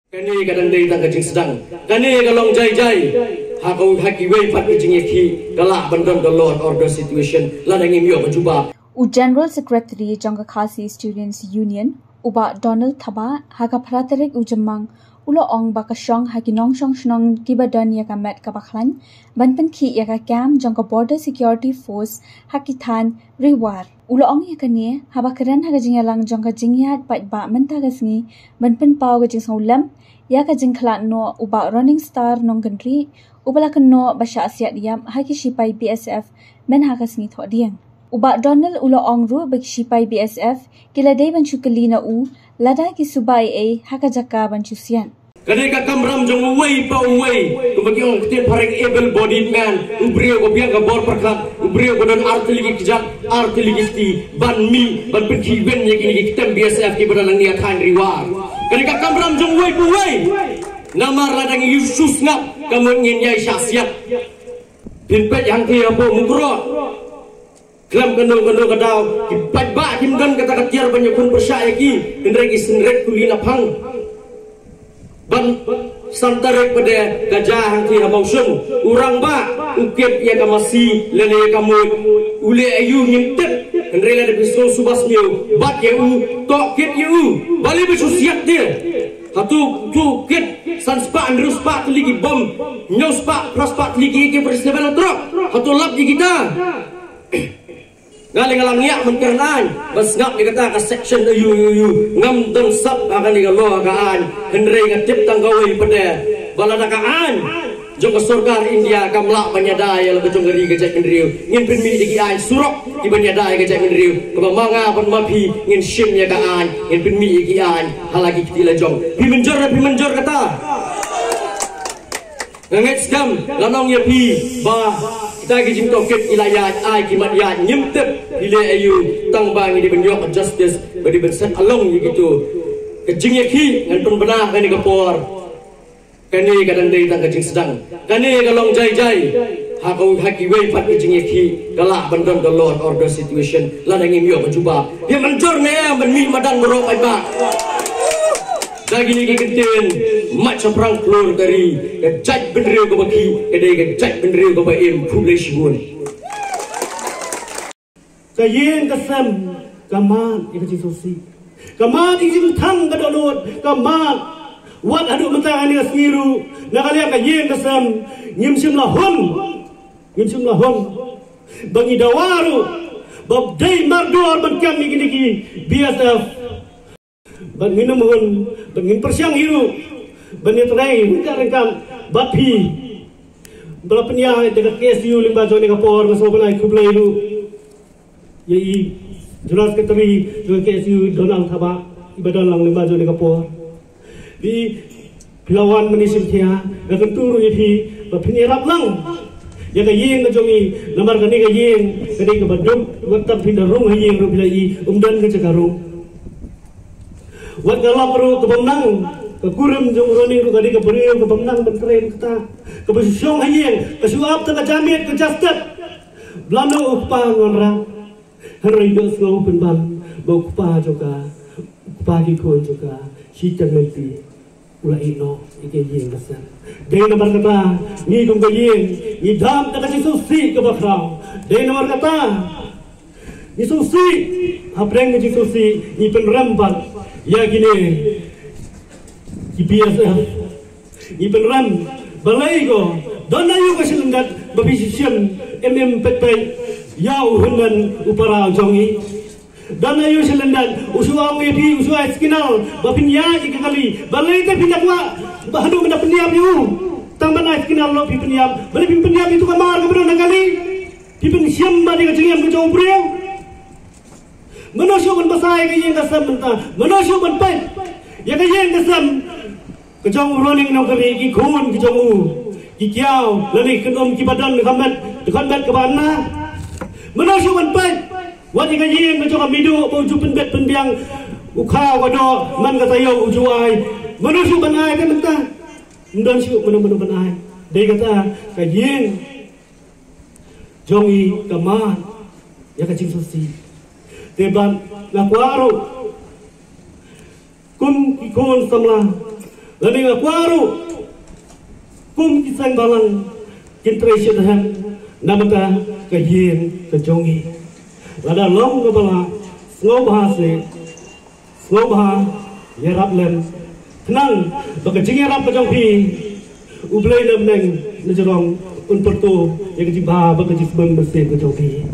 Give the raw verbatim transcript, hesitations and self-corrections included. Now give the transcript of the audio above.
Kane ka dang dei tang ka jingsdang. Kane ka long jai jai. Ha ka ha kiwei pat ka jingïakhih ka lah ban don ka law and order situation lada ngim ïoh ka jubab. U General Secretary jong ka Khasi Students Union, u Bah Donald Thabah, ha ka phra tarik u Jymmang, u la ong ba ka shong ha ki nongshong shnong kiba don ïa ka met kaba khlaiñ ban pynkhih ïa ka camp jong ka Border Security Force ha ki thaiñ Ri War. U la ong ïa kane haba kren ha ka jingïalang jong ka jingïaid paidbah mynta ka sngi ban pynpaw ka jingsngewlem ïa ka jingkhlad noh u Bah Running Star Nongkynrih, uba la kynnoh ba shah siat ïap ha ki shipai B S F myn ha ka sngi Thohdieng. U Bah Donald u la ong ruh ba ki shipai B S F ki la dei ban shu kylli na u lada ki suba ei ei ha ka jaka ban shu siat. Ka dei ka kamram jong uwei pa uwei, kumba ki ong ktien phareng able bodied man, u briew ba biang ka bor pyrkhat, u briew ba don ar tylli ki kjat, ar tylli ki kti, ban mih ban pynkhih win ïa kine ki ktem B S F kiba don hangne ha thaiñ Ri War. Ka dei ka kamram jong uwei pa uwei. Namar lada ngi ïoh shu sngap, ka mut ngin ïai shah siat. Phin peit hangtei hapoh Mukroh. Khlem kano kano ka daw, ki paidbah kim don kata ka tiar ban ïakhun pyrshah ïa ki, hynrei ki synreit kuli na phang. Ban san tarik pat de ka jia hangtei ha Mawshynrut, u rangbah u kit ïa ka masi lane ïa ka muid, u leh aïu ngim tip, hynrei lada phi sngew suba sniew bad ïa u, tohkit ïa u. Balei ba shu siat de? Hato to kit san spah hynriew spah tylli ki bom, hynñiew spah phra spah tylli ki A K forty-seven hynriew, hato lap ïa kita? Nga leh nga la ngiah ban kren aiñ, ban sngap ïa kata ka section aïu aïu aïu. Ngam don sap ha kane ka law ka aiñ, hynrei nga tip tang kawei pat de, ba lada ka aiñ jong ka sorkar India kam lah ban ïada ïa la ka jong ka ri ka jaitbynriew, ngin pynmih ïa ki aiñ surok kiban ïada ïa ka jaitbynriew, kaba ma nga bad ma phi ngin shim ïa ka aiñ, ngin pynmih ïa ki aiñ ha la ki kti la jong. Phi mynjur ne phi mynjur kata? Nga ngeit skhem, ngan ong ïa phi ba kita ki jingtohkit ki la ïaid, ai ki mat ïaid, ngim tip phi leh aïu, tang ba ngi dei ban ïoh justice, ba dei ban set along ïa kito. Ka jingïakhih ngan pynbna ha kane ka por. Kane ka dang dei tang ka jingsdang. Kane ka long jai jai. Ha ka ha kiwei pat ka jingïakhih ka lah ban don ka law and order situation lada ngim ïoh ka jubab. Ïa mynjur ne em ban mih madan baroh paidbah? Da kine ki kyntien, mat shaphrang khlur ka ri, ka jaitbynriew kaba khih ka dei ka jaitbynriew kaba im. Khublei shibun. Ka ïing ka sem ka mad ïa ka jingsngewsih, ka mad ïa ka jingthang ka dohnud, ka mad. Wat haduh mynta ha kane ka sngi ruh, na ka liang ka ïing ka sem ngim shym la hun, ngim shym la hun. Ba ngi dawa ruh ba dei mardor ban kem ïa kine ki B S F. Bad ngin ym hun, bad ngin pyrshang hi ruh ban ïatrei ryngkat ryngkat bad phi. Ba la pynïaid da ka K S U lyngba jong kane ka por, nga sngewbha ban ai khublei ruh ïa i General Secretary jong ka K S U, Donald Thabah, iba don lang lyngba jong kane ka por. Phi, phi la wan mynne shim khia, nga kyntu ruh ïa phi ba phin ïarap lang ïa ka ïing ka jong ngi, namar kane ka ïing ka dei kaba duk, wat tang phin da rung ha ïing ruh phi la i, ym don ka jaka rung. Wat ka lok ruh kaba nang, ka kurim jong u Ronning ruh ka dei ka briew kaba nang ban trei kata, kaba shu shong ha ïing, ka shu ap tang ka jamiat ka jastet. Blam u kpa ngan ra. Hynrei ïohsngew pynban ba u kpa jong ka, u kpa ki khun jong ka, shi tang lynti u la ïeh noh ïa ka ïing ka sem. Dei namar kata ngi kum ka ïing ngi dap da ka jingsngewsih kaba khraw. Dei namar kata ngi sngewsih, hapdeng ka jingsngewsih ngi pynrem pat ïa kine ki B S F. Ngi pynrem, balei ko don aïu ka shilyndet ba phi shu shim im im peit peit ïa u hynmen u para jong ngi? Don aïu shilyndet u shu ong ïa phi, u shu ai signal ba phin ïaid ïa ka kali? Balei te phi da kwah ba haduh mynta pynïap ïa u? Tang ban ai signal noh phi pynïap. Balei phi pynïap ïa uto ka mar kaba don ha kali? Phi pynshim bad ïa ka jingim ka jong u briew. Mano shuh ban bsa ïa ka ïing ka sem mynta? Mano shuh ban peit ïa ka ïing ka sem ka jong u Ronning Nongkynrih, ki khun ki jong u, ki kiaw lane ki kynum kiba don ka met, ka met kaba na? Mano shuh ban peit wat ïa ka ïing ka jong ka Miduh ba u ju pynbit pynbiang, u khaw ka doh man ka taïew u ju ai? Mano shuh ban ai te mynta? Ym don shuh mano mano ban ai. Dei kata ka ïing jong ngi ka mad ïa ka jingsngewsih. Te bad nga kwah ruh kum ki khun samla Lane nga kwah ruh kum ki seng balang kin trei shitrhem na bynta ka ïing ka jong ngi. Lada long kaba lah, sngewbha seh, sngewbha ïarap lem, khnang ba ka jingïarap ka jong phi, U Blei na bneng na jrong un pyrto ïa ka jingbha bad ka jingsmai mynsiem ka jong phi.